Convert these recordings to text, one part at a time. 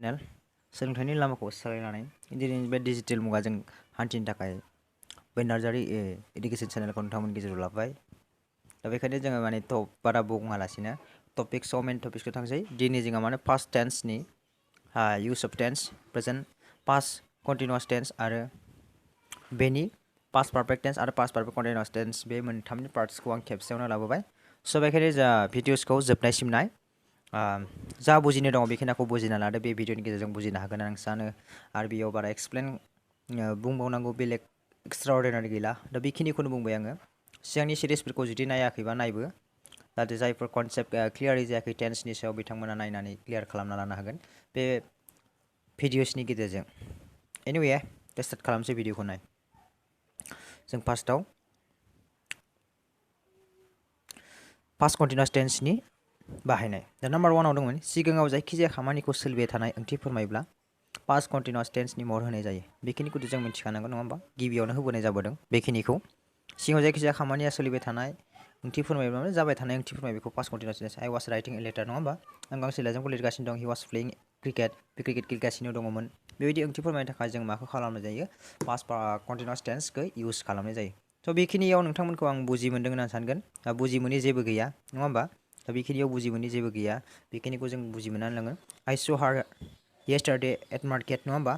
Channel सोलोंथाइनि लामाखौ सोलायनानै दिनैनि बे डिजिटेल मुगाजों हान्थिनो थाखाय बे नार्जारि इडुकेसन चेनेलखौ नोंथांमोननि गेजेराव लाबाय। दा बेखायनो जोङो माने बारा बुङालासिनो टपिक्सआव मेन टपिक्सखौ थांसै। दिनै जोंहा माने पास्ट टेन्सनि use of tense, present, past continuous tense आरो बेनि पास्ट पारफेक्ट टेन्स आरो पास्ट पारफेक्ट कन्टिनिउआस टेन्स बे मोनथामनि पार्ट्सखौ आं खेबसेयावनो लाबोबाय। स' बेखायनो जा भिडिअसखौ जोबनायसिम नाय। जा बुजिनो दङ बेखिनिखौ बुजिना लादो। बे भिडिअनि गेजेरजों बुजिनो हागोन आं सानो। आरो बेयाव बारा एक्सप्लेन बुंबावनांगौ बेलेग एक्सट्रा अर्डिनारि गैला। दा बेखिनिखौनो बुंबाय आङो। सिगांनि सिरिसफोरखौ जुदि नायाखैबा नायबो, जाहाथे जायफोर कनसेप्ट क्लियारै जायाखै टेन्सनि सायाव बिथांमोना नायनानै क्लियार खालामना लानो हागोन बे भिडिअसनि गेजेरजों। एनिवे दा स्टार्ट खालामसै भिडिअखौ नाय। जों फार्स्टआव पास्ट कन्टिनिउआस टेन्सनि बाहायनाय। दा नाम्बार वानाव दंमोन सिगाङाव जायखिजाया खामानिखौ सोलिबाय थानाय ओंथि फोरमायब्ला पास्ट कन्टिनिउआस टेन्सनि महर होनाय जायो। बेखिनिखौथ' जों मिथिखानांगौ नङा होमबा? गिबियावनो होबोनाय जाबोदों बेखिनिखौ। सिगाङाव जायखिजाया खामानिया सोलिबाय थानाय ओंथि फोरमायब्ला जाबाय थानाय ओंथि फोरमाय बेखौ past continuous tense. I was writing a letter नङा होमबा? आं गांसे लाइजामखौ लिरगासिनो दं। हि वाज प्लेइं क्रिकेट, बे क्रिकेट गेलेगासिनो दङमोन। बेबायदि ओंथि फोरमायनो थाखाय जों माखौ खालामनाय जायो? पास्ट कन्टिनिउआस टेन्सखौ इउस खालामनाय जायो। स' बेखिनियाव नोंथांमोनखौ आं बुजि मोनदों होननानै सानगोन। बुजि मोनि जेबो गैया नङा होमबा? दा बेखिनियाव बुजि मोनि जेबो गैया। बेखिनिखौ जों बुजि मोननानै लांगोन। आइ स' हार येस्टारडे एट मार्केट नङा होमबा?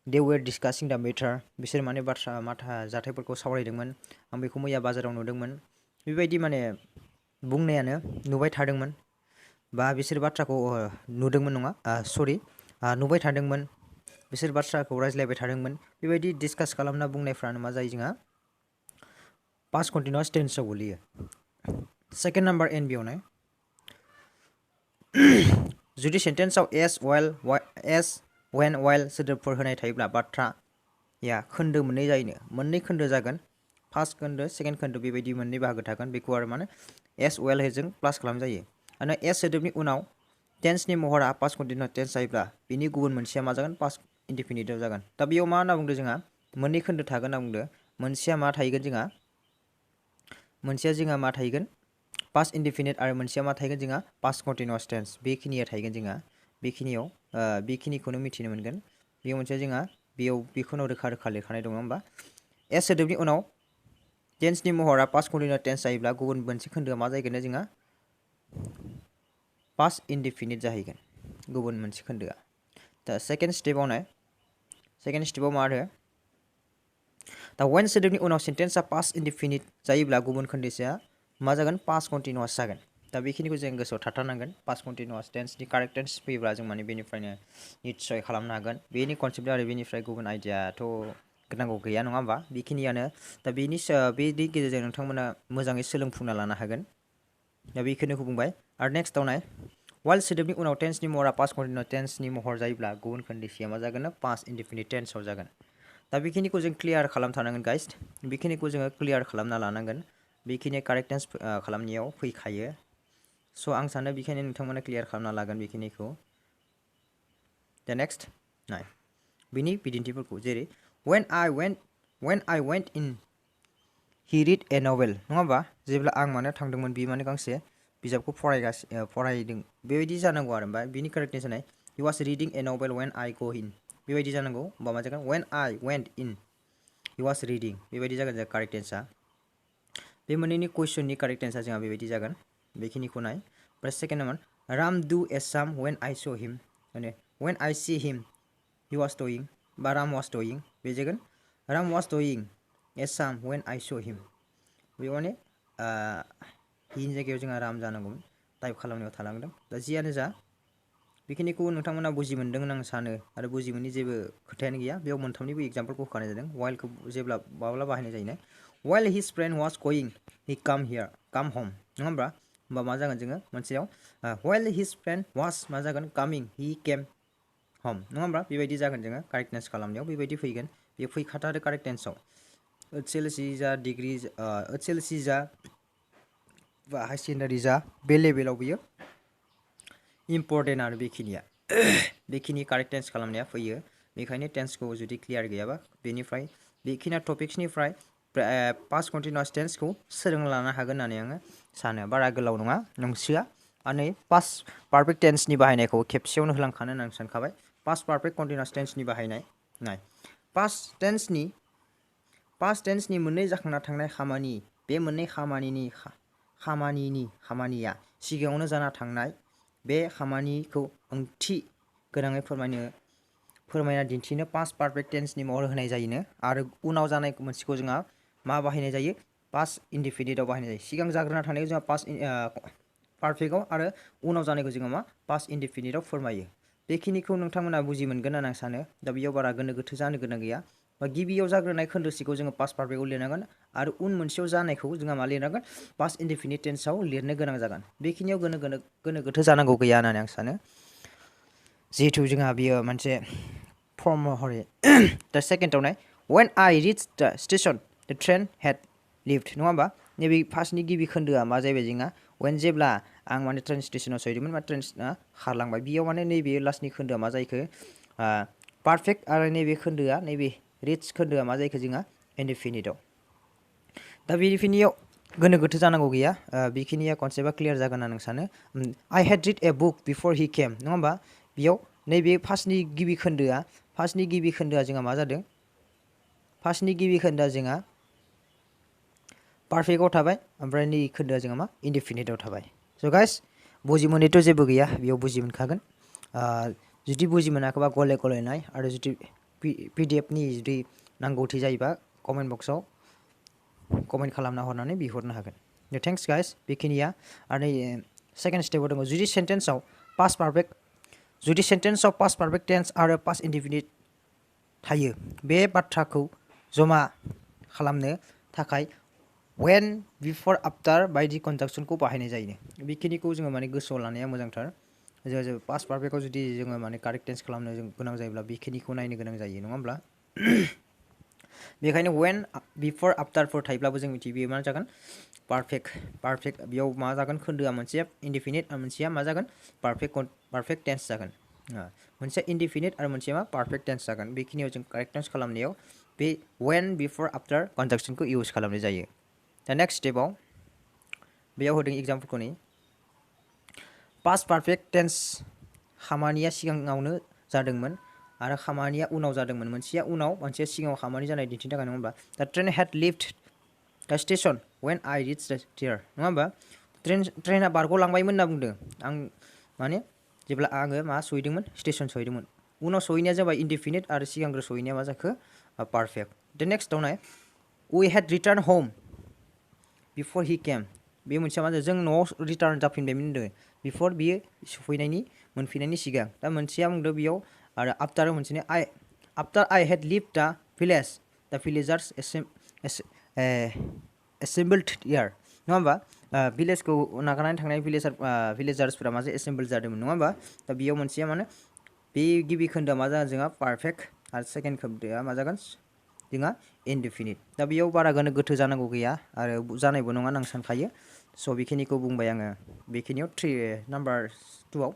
दे वेर डिसकासिं दा मेटार। बिसोर माने जाथायफोरखौ सावरायदोंमोन। आं बेखौ मैया बाजाराव नुदोंमोन। बेबायदि माने बुंनायानो नुबाय थादोंमोन बा बिसोर बाथ्राखौ नुदोंमोन नङा नुबाय थादोंमोन। बिसोर बाथ्राखौ रायज्लायबाय थादोंमोन। बेबायदि डिसकास खालामना बुंनायफ्रानो मा जायो जोंहा पास्ट कन्टिनिउआस टेन्सआव गोलैयो। सेकेन्ड नाम्बार एन बियाव नाय। जुदि सेन्टेन्सआव एस, वेन, वाइल सोदोबफोर होनाय थायोब्ला बाथ्राया खोन्दो मोननै जायोनो। मोननै खोन्दो जागोन। फार्स्ट खोन्दो, सेकेन्ड खोन्दो बेबायदि मोननै बाहागो थागोन। बेखौ आरो माने एस, वेल जों प्लास खालाम जायो। आरो एस सोदोबनि उनाव टेन्सनि महरा पास्ट कन्टिनिउआस टेन्स जायोब्ला बिनि गुबुन मोनसेया मा जागोन? पास्ट इनडिफिनिटिव जागोन। दा बेयाव मा होनना बुंदों जोंहा? मोननै खोन्दो थागोन होनना बुंदों। मोनसेया मा थाहैगोन जोंहा? मा थाहैगोन? पास्ट इनडिफिनिट आरो मोनसेया मा थाहैगोन जोंहा? Past continuous tense. बेखिनिया थाहैगोन जोंहा। बेखिनियाव बेखिनिखौनो मिथिनो मोनगोन। बेयाव मोनसे जोंहा बेखौनो रोखा रोखा लिरखानाय दङ होमबा? एस सोदोबनि उनाव टेन्सनि महरा पास्ट कन्टिनिउआस टेन्स जायोब्ला गुबुन मोनसे खोन्दोआ मा जाहैगोन जोंहा? पास्ट इनडिफिनिट जाहैगोन गुबुन मोनसे खोन्दोआ। दा सेकेन्ड स्टेपाव नाय। सेकेन्ड स्टेपाव मा आरो? दा वेन सोदोबनि उनाव सेन्टेन्सआ पास्ट इनडिफिनिट जायोब्ला गुबुन खोन्दोसेया मा जागोन? पास्ट कन्टिनिउआस जागोन। दा बेखिनिखौ जों गोसोआव थाथारनांगोन। पास्ट कन्टिनिउआस टेन्सनि कारेक्ट टेन्स फैयोब्ला जों माने बेनिफ्रायनो निस्सय खालामनो हागोन। बेनि कनसेप्ट आरो बेनिफ्राय गुबुन आइडियाथ' नांगौ गैया नङा होमबा? बेखिनियानो। दा बेनि गेजेरजों नोंथांमोना मोजाङै सोलोंफुंना लानो हागोन। दा बेखिनिखौ बुंबाय। आरो नेक्स्टआव नाय। वाइल सोदोबनि उनाव टेन्सनि महरा पास्ट कन्टिनिउआस टेन्सनि महर जायोब्ला गुबुन खोन्दोसेया मा जागोन? पास्ट इनडिफिनिट टेन्सआव जागोन। दा बेखिनिखौ जों क्लियार खालामथारनांगोन गाइस। बेखिनिखौ जोङो क्लियार खालामना लानांगोन। बेखिनि कारेक्ट टेन्स खालामनायाव फैखायो। स' आं सानो बेखायनो नोंथांमोना क्लियार खालामना लागोन बेखिनिखौ। दा नेक्स्ट नाय। बिनि बिदिन्थिफोरखौ जेरै वेन आइ वेन्ट इन हि रिड ए नभेल नङा होमबा? जेब्ला आं माने थांदोंमोन बि माने गांसे बिजाबखौ फरायदों बेबायदि जानांगौ आरो। ओमफ्राय बिनि कारेक्ट टेन्सआ नाय। He was reading A novel when आइ गो इन। बेबायदि जानांगौ। होमबा मा जागोन? When I Venant in he was reading बेबायदि जागोन जोंहा कारेक्ट टेन्सआ। बे मोननैनि कुइसननि कारेक्ट टेन्सआ जोंहा बेबायदि जागोन। बेखिनिखौ नाय। ओमफ्राय सेकेन्ड नाम्बार राम डु ए साम वेन आइ स हिम माने वेन आइ सि हिम हि वाज डुइं बा राम वाज डुइं बे जागोन राम वाज डुइं ए साम वेन आइ स हिम। बे माने हिनि जायगायाव जोंहा राम जानांगौमोन। टाइप खालामनायाव थालांदों। दा जियानो जा बेखिनिखौ नोंथांमोना बुजि मोनदों होनना आं सानो। आरो बुजि मोननि जेबो खोथायानो गैया। बेयाव मोनथामनिबो एग्जाम्पलखौ होखानाय जादों। वाइलखौ जेब्ला माब्ला बाहायनाय जायो। वाइल हिज फ्रेन्ड वाज गोइं हि काम हम नङा होमबा? होमबा मा जागोन जोङो मोनसेयाव वाइल हिज फ्रेन्ड वाज मा जागोन? कामिं हि केम हम नङा होमबा? बेबायदि जागोन जोङो कारेक्ट टेन्स खालामनायाव बेबायदि फैगोन। बे फैखाथारो कारेक्ट टेन्सआव। ओइस एल सि जा बा हाई सेकेन्डारि जा बे लेभेलाव बियो इम्परटेन्ट आरो बेखिनिया। बेखिनि कारेक्ट टेन्स खालामनाया फैयो। बेखायनो टेन्सखौ जुदि क्लियार गैयाबा बेनिफ्राय बेखिनि टपिक्सनिफ्राय पास्ट कन्टिनिउआस टेन्सखौ सोलोंना लानो हागोन होननानै आङो सानो। बारा गोलाव नङा नंसोआ। आरो नै पास्ट पारफेक्ट टेन्सनि बाहायनायखौ खेबसेयावनो होलांखानो होननानै सानखाबाय पास्ट पारफेक्ट कन्टिनिउस टेन्सनि बाहायनाय नाय पास्ट टेन्सनि मोननै जाखांना थांनाय खामानि बे मोननै खामानिया सिगाङावनो जाना थांनाय बे खामानिखौ ओंथि गोनाङै फोरमायना दिन्थिनो पास्ट पारफेक्ट टेन्सनि महर होनाय जायोनो आरो उनाव जानाय मोनसेखौ जोंहा मा बाहायनाय जायो पास्ट इनडेफिनिटआव बाहायनाय जायो सिगां जाग्रोना थानायखौ जोंहा पास्ट पारफेक्टआव आरो उनाव जानायखौ जोङो मा पास्ट इनडेफिनिटआव फोरमायो बेखिनिखौ नोंथांमोना बुजि मोनगोन होनना आं सानो दा बेयाव बारा गोनो गोथो जानो गोनां गैया बा गिबियाव जाग्रोनाय खोन्दोसेखौ जोङो पास्ट पारफेक्टआव लिरनांगोन आरो उन मोनसेयाव जानायखौ जोंहा मा लिरनांगोन पास्ट इनडेफिनिट टेन्सआव लिरनो गोनां जागोन बेखिनियाव गोनो गोथो जानांगौ गैया होननानै आं सानो जिहेथु जोंहा बियो मोनसे फर्म महरै दा सेकेन्डआव नाय when I reached the station the train had left नङा होमबा नैबे फार्स्टनि गिबि खोन्दोआ मा जाहैबाय जोंहा when जेब्ला आं माने ट्रेन स्टेसनाव सहैदोंमोन बा ट्रेना खारलांबाय बेयाव माने नैबे लास्टनि खोन्दोआ मा जाहैखो पारफेक्ट आरो नैबे खोन्दोआ नैबे रिच खोन्दोआ मा जाहैखो जोंहा इनडेफिनिटआव दा बेखिनियाव गोनो गोथो जानांगौ गैया बेखिनिया कनसेप्टआ क्लियार जागोन होनना आं सानो I had read a book before he came नङा होमबा बेयाव नैबे फार्स्टनि गिबि खोन्दोआ जोंहा मा जादों फार्स्टनि गिबि खोन्दोआ जोंहा पारफेक्टआव थाबाय ओमफ्राय नै खोन्दोआ जोंहा मा इनडेफिनिटआव थाबाय स' गाइस बुजि मोनैथ' जेबो गैया बेयाव बुजि मोनखागोन जुदि बुजि मोनाखैबा गले गले नाय आरो जुदि पिडिएफनि जुदि नांगौथि जायोबा कमेन्ट बक्सआव कमेन्ट खालामना हरनानै बिहरनो हागोन थेंक्स गाइस बेखिनिया आरो सेकेन्ड स्टेपआव दङ जुदि सेन्टेन्सआव पास्ट पारफेक्ट टेन्स आरो पास्ट इनडेफिनिट थायो बे बाथ्राखौ जमा खालामनो थाखाय when before after बायदि कन्जांक्सनखौ बाहायनाय जायो बेखिनिखौ जोङो माने गोसोआव लानाया मोजांथार जों पास्ट पारफेक्टआव जुदि जोङो माने कारेक्ट टेन्स खालामनो जों गोनां जायोब्ला बेखिनिखौ नायनो गोनां जायो नङा होमब्ला बेखायनो when before afterफोर थायोब्लाबो जों मिथियो बेयो मा जागोन पारफेक्ट बेयाव मा जागोन खोन्दोआ मोनसेया इनडेफिनिट आरो मोनसेया मा जागोन पारफेक्ट टेन्स जागोन मोनसेया इनडेफिनिट आरो मोनसेया मा पारफेक्ट टेन्स जागोन बेखिनियाव जों कारेक्ट टेन्स खालामनायाव बे when before after कन्जांक्सनखौ इउज खालामनाय जायो दा नेक्स्ट स्टेपआव बेयाव होदों एग्जाम्पलखौ नै पास्ट पारफेक्ट टेन्स खामानिया सिगाङावनो जादोंमोन आरो खामानिया उनाव जादोंमोन मोनसेया उनाव मोनसेया सिगाङाव खामानि जानाय दिन्थिनो थाखाय नङा होमबा दा ट्रेन हेड लिफ्ट दा station when I reached there नङा होमबा ट्रेना बारग'लांबायमोन होनना बुंदों आं माने जेब्ला आङो मा सहैदोंमोन स्टेसन सहैदोंमोन उनाव सहैनाया जाबाय इनडेफिनिट आरो सिगांग्रो सहैनाया मा जाखो पारफेक्ट दा नेक्स्टआव नाय we had returned home before he came बे मोनसेया मा जादों जों न'आव रिटार्न जाफिनबायमोन होनदों बिफोर बियो मोनफैनायनि सिगां दा मोनसेया बुंदों बेयाव आरो आफ्टार मोनसेनि after I had left the village the villagers assembled here नङा होमबा भिलेजखौ नागारनानै थांनाय भिलेजार्सफोरा मा जायो एसेम्बल जादोंमोन नङा होमबा दा बेयाव मोनसेया माने बे गिबि खोन्दोआ मा जागोन जोंहा पारफेक्ट आरो सेकेन्ड खोन्दोआ मा जागोन जोंहा इनडेफिनिट दा बेयाव बारा गोनो गोथो जानांगौ गैया आरो जानायबो नङा आं सानखायो स' बेखिनिखौ बुंबाय आङो बेखिनियाव नाम्बार 2आव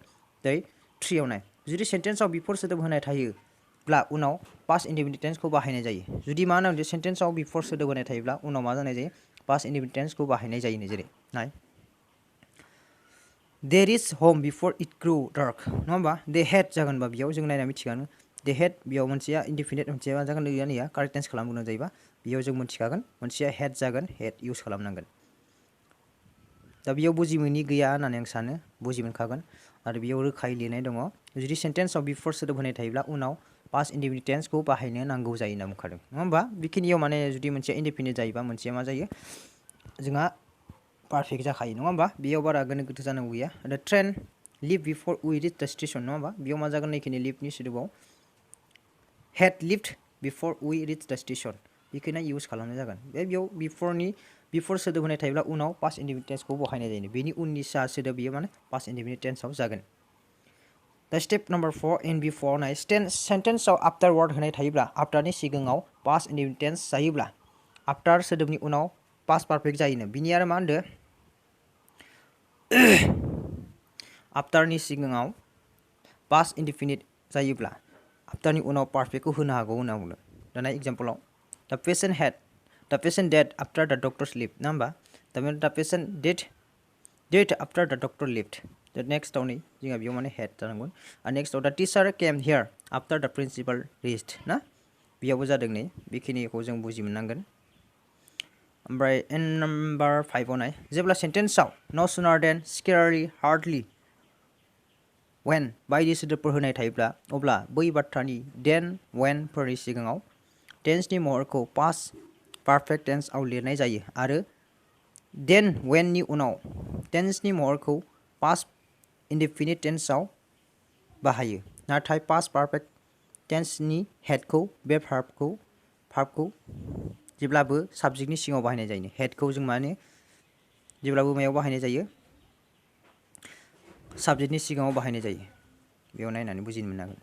दै 3आव नाय जुदि सेन्टेन्सआव बिफोर सोदोब होनाय थायोब्ला उनाव पास्ट इनडेफिनिट टेन्सखौ बाहायनाय जायो जुदि मा होनदों सेन्टेन्सआव बिफोर सोदोब होनाय थायोब्ला उनाव मा जानाय जायो पास्ट इनडेफिनिट टेन्सखौ बाहायनाय जायो जेरै नाय they reached home before it grew dark नङा होमबा they had जागोनबा बेयाव जों नायना मिथिखागोन they had बेयाव मोनसेया इनडेफिनिट मोनसेया मा जागोन नैया कारेक्ट टेन्स खालामनो गोनां जायोबा बेयाव जों मिथिखागोन मोनसेया had जागोन had इउज खालामनांगोन दा बेयाव बुजि मोनि गैया होननानै आं सानो बुजि मोनखागोन आरो बेयाव रोखायै लिरनाय दङ जुदि सेन्टेन्सआव बिफोर सोदोब होनाय थायोब्ला उनाव पास्ट इनडेफिनिट टेन्सखौ बाहायनो नांगौ जायो होनना बुंखादों नङा होमबा बेखिनियाव माने जुदि मोनसेया इनडेफिनिट जायोबा मोनसेया मा जायो जोंहा पारफेक्ट जाखायो नङा होमबा बेयाव बारा गोनो गोथो जानांगौ गैया दा train leave before we reach the station नङा होमबा बेयाव मा जागोन नैखिनि लिभनि सोदोबाव had leaved before we reach the station बेखौनो इउज खालामनाय जागोन बेयाव बिफोर सोदोब होनाय थायोब्ला उनाव पास्ट इनडेफिनिट टेन्सखौ बाहायनाय जायो बेनि उननि सोदोब बेयो माने पास्ट इनडेफिनिट टेन्सआव जागोन दा स्टेप नाम्बार 4 इन बिफोर नाय सेन्टेन्सआव आफ्टार वार्ड होनाय थायोब्ला आफ्टारनि सिगाङाव पास्ट इनडेफिनिट टेन्स जायोब्ला आफ्टार सोदोबनि उनाव पास्ट पारफेक्ट जायोनो बिनि आरो मा होनदों आफ्टारनि सिगाङाव पास्ट इनडेफिनिट जायोब्ला आफ्टारनि उनाव पारफेक्टखौ होनो हागौ होनना बुंदों दाना एग्जाम्पलाव द पेशेन्ट डेड आफ्टार द डक्टर्स लिभ ना होमबा दा patient dad did after the doctor left. The next only जोंहा बेयाव माने had जानांगोन and next the teacher came here after the principal reached ना बेयावबो जादों नै बेखिनिखौ जों बुजि मोननांगोन ओमफ्राय in number 5 आव नाय जेब्ला सेन्टेन्सआव no sooner than scarcely hardly when बायदि सोदोबफोर होनाय थायोब्ला अब्ला बै बाथ्रानि then when फोरनि सिगाङाव tenseनि महरखौ past perfect tense आव लिरनाय जायो आरो then when नि उनाव tenseनि महरखौ past indefinite tense आव बाहायो नाथाय past perfect tenseनि headखौ बे verbखौ जेब्लाबो subjectनि सिगाङाव बाहायनाय जायो headखौ जों माने जेब्लाबो मायाव बाहायनाय जायो subjectनि सिगाङाव बाहायनाय जायो बेयाव नायनानै बुजिनो मोननांगोन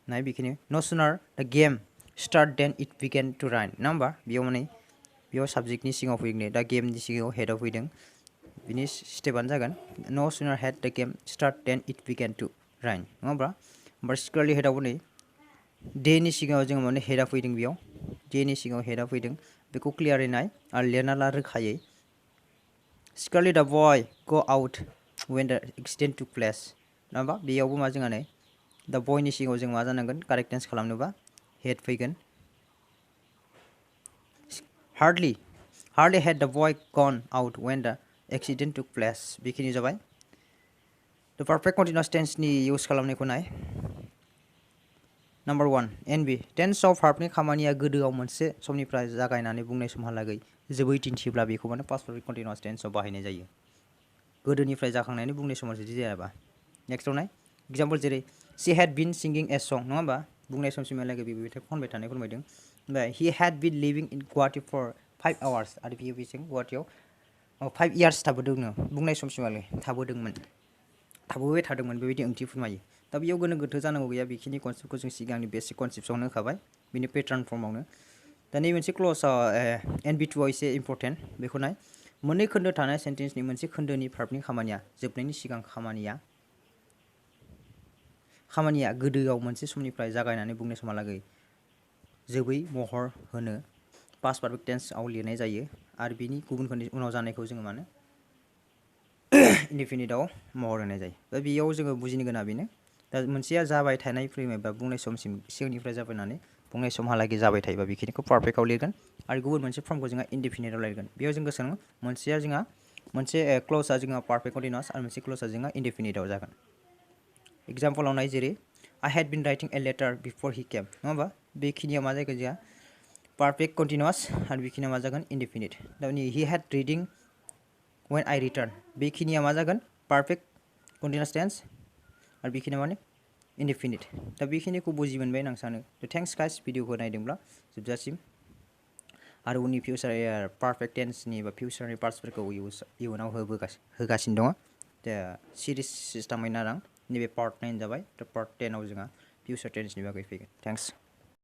नाय बेखिनि no sooner the game start then it began to rain ना होमबा बेयाव माने बेयाव subjectनि सिगाङाव फैदों दा गेमनि सिगाङाव headआव फैदों बिनि स्टेपआनो जागोन no sooner had the game start then it began to rain नङा होमबा ओमफ्राय स्क्वेरलि हेडआवबो नै डेनि सिगाङाव जोङो माने हेडआ फैदों बेयाव डेनि सिगाङाव हेडआ फैदों बेखौ क्लियारै नाय आरो लिरना ला रोखायै स्क्वेरलि द बय go out when the accident took place नङा होमबा बेयावबो मा जोंहा नै दा बयनि सिगाङाव जों मा जानांगोन कारेक्ट टेन्स खालामनोबा हेड फैगोन hardly had the boy gone out when the accident took place बेखिनि जाबाय the perfect continuous tense नि यूज खालामनायखौ नाय Number 1 NB tense of verbनि खामानिया गोदोआव मोनसे समनिफ्राय जागायनानै बुंनाय समहालागै जोबै दिन्थियोब्ला बेखौ माने past perfect continuous tense आव बाहायनाय जायो गोदोनिफ्राय जाखांनानै बुंनाय समाव जुदि जायाबा नेक्स्टआव नाय एग्जाम्पल जेरै she had been singing a song नङा होमबा बुंनाय समसिमहालागै बे मेथाइ खनबाय थानाय फोरमायदों ओमफ्राय he had been living in Guwahati for 5 hours आरो बियो बेजों गुवाहाटीयाव 5 years थाबोदोंनो बुंनाय समसिमहालागै थाबोबाय थादोंमोन बेबायदि ओंथि फोरमायो दा बेयाव गोनो गोथो जानांगौ गैया बेखिनि कनसेप्टखौ जों सिगांनि बेसिक कनसेप्टआवनो होखाबाय बिनि पेटार्न फर्मावनो दा नै मोनसे क्ल'जआव NB2 आव एसे इम्परटेन्ट बेखौ नाय मोननै खोन्दो थानाय सेन्टेन्सनि मोनसे खोन्दोनि भार्बनि खामानिया जोबनायनि सिगां खामानिया गोदोआव मोनसे समनिफ्राय जागायनानै बुंनाय समहालागै जोबै महर होनो past perfect tense आव लिरनाय जायो आरो बिनि गुबुन खोन्दोनि उनाव जानायखौ जोङो माने indefinite आव महर होनाय जायो दा बेयाव जोङो बुजिनो गोनां बेनो दा मोनसेया जाबाय थानाय फैनाय बा बुंनाय समसिम सिगांनिफ्राय जाबायनानै बुंनाय समहालागै जाबाय थायोबा बेखिनिखौ perfect आव लिरगोन आरो गुबुन मोनसे फर्मखौ जोंहा indefinite आव लिरगोन बेयाव जों गोसो मोनसेया जोंहा मोनसे क्ल'जआ जोंहा perfect continuous आरो मोनसे क्ल'जआ जोंहा indefinite आव जागोन एग्जाम्पलाव नाय जेरै I had been writing a letter before he came नङा होमबा बेखिनियाव मा जागोन जोंहा perfect continuous आरो बेखिनियाव मा जागोन indefinite दा he had reading when I returned बेखिनिया मा जागोन perfect continuous tense आरो बेखिनिया माने indefinite दा बेखिनिखौ बुजि मोनबाय होनना आं सानो थेंक्स गाइस भिडिअखौ नायदोंब्ला जोबजासिम आरो उननि फिउचार perfect tenseनि बा फिउचारनि पार्ट्सफोरखौ इयुनाव होगासिनो दङ दा सिरिज सिस्टेमै नारां नैबे पार्ट 9 जाबाय दा पार्ट 10 आव जोंहा फिउचार टेन्सनि बागै फैगोन थेंक्स